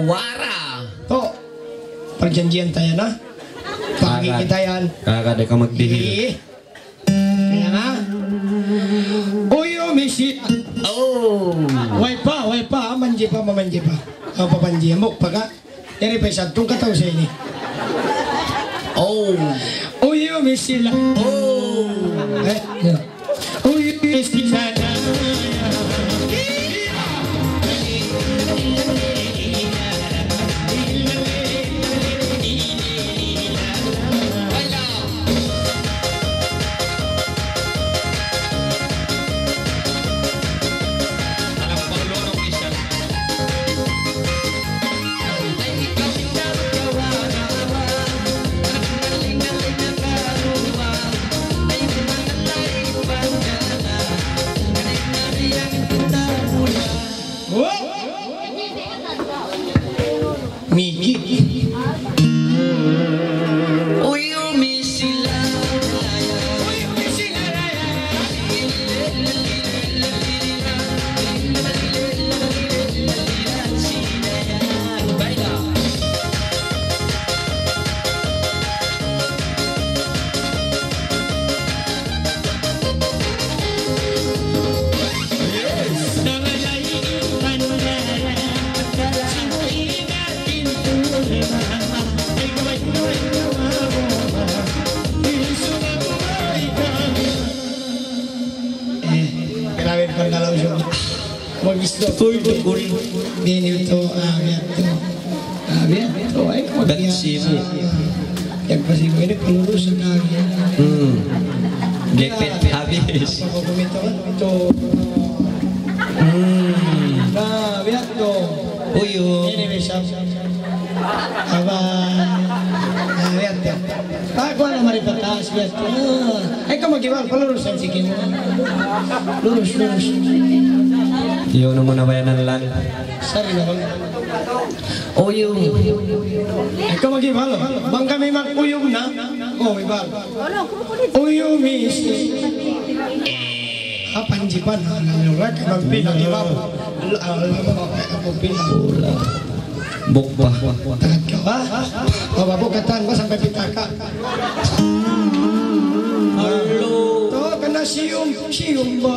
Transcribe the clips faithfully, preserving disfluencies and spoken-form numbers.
Wara. To. Parjanjian ta yan, ha? Pagi kita yan. Kaga di ka magdihil. Eh. Kaya nga. Uyu misi. Oh. Way pa, way pa. Manji pa, mamanji pa. Apa panji? Amok pa ka? Yari pa isab tung kataw sa ini. Oh. Uyu misi la. Oh. Eh. Uyu misi la. Miki. Uyu misi la. Eh, grabe pagkalaw siya. Mag-stop. Uy, bakul. Bini ito, ah, biya' ito. Ah, biya' ito. Ay, mag- Ba't simu? Yan pa simu. Ini panulus na. Hmm. Gepet habis. Apa ko kumita man? Ito. Hmm. Ah, biya' ito. Uyu. Ini, bisa. Aba. Ah, biya' ito. Pagkuha na mari pataas, biya' ito. Ah. Ay, ka mag-iwan. Palurus ang sige mo. Lurus, lurus. Yun ang muna bayanan lang. Sorry na lang. Uyu. Ikaw mag-ibal. Bang kami mag-uyum na. Oh, ibal. Uyu, miss. Apa ang jipan? Ano, right? Magpila, di ba? Al-, al-, al-, magpila. Bukba. Tahan ka ba? Baba po, katahan ba? Sampay pitaka. Hello. To, kana siyum, siyum ba?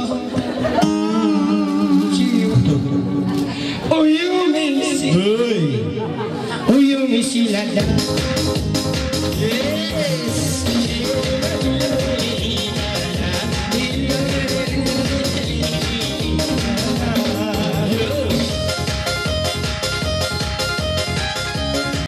Siyum. Uyu misi. Uyu misi lada. Yes.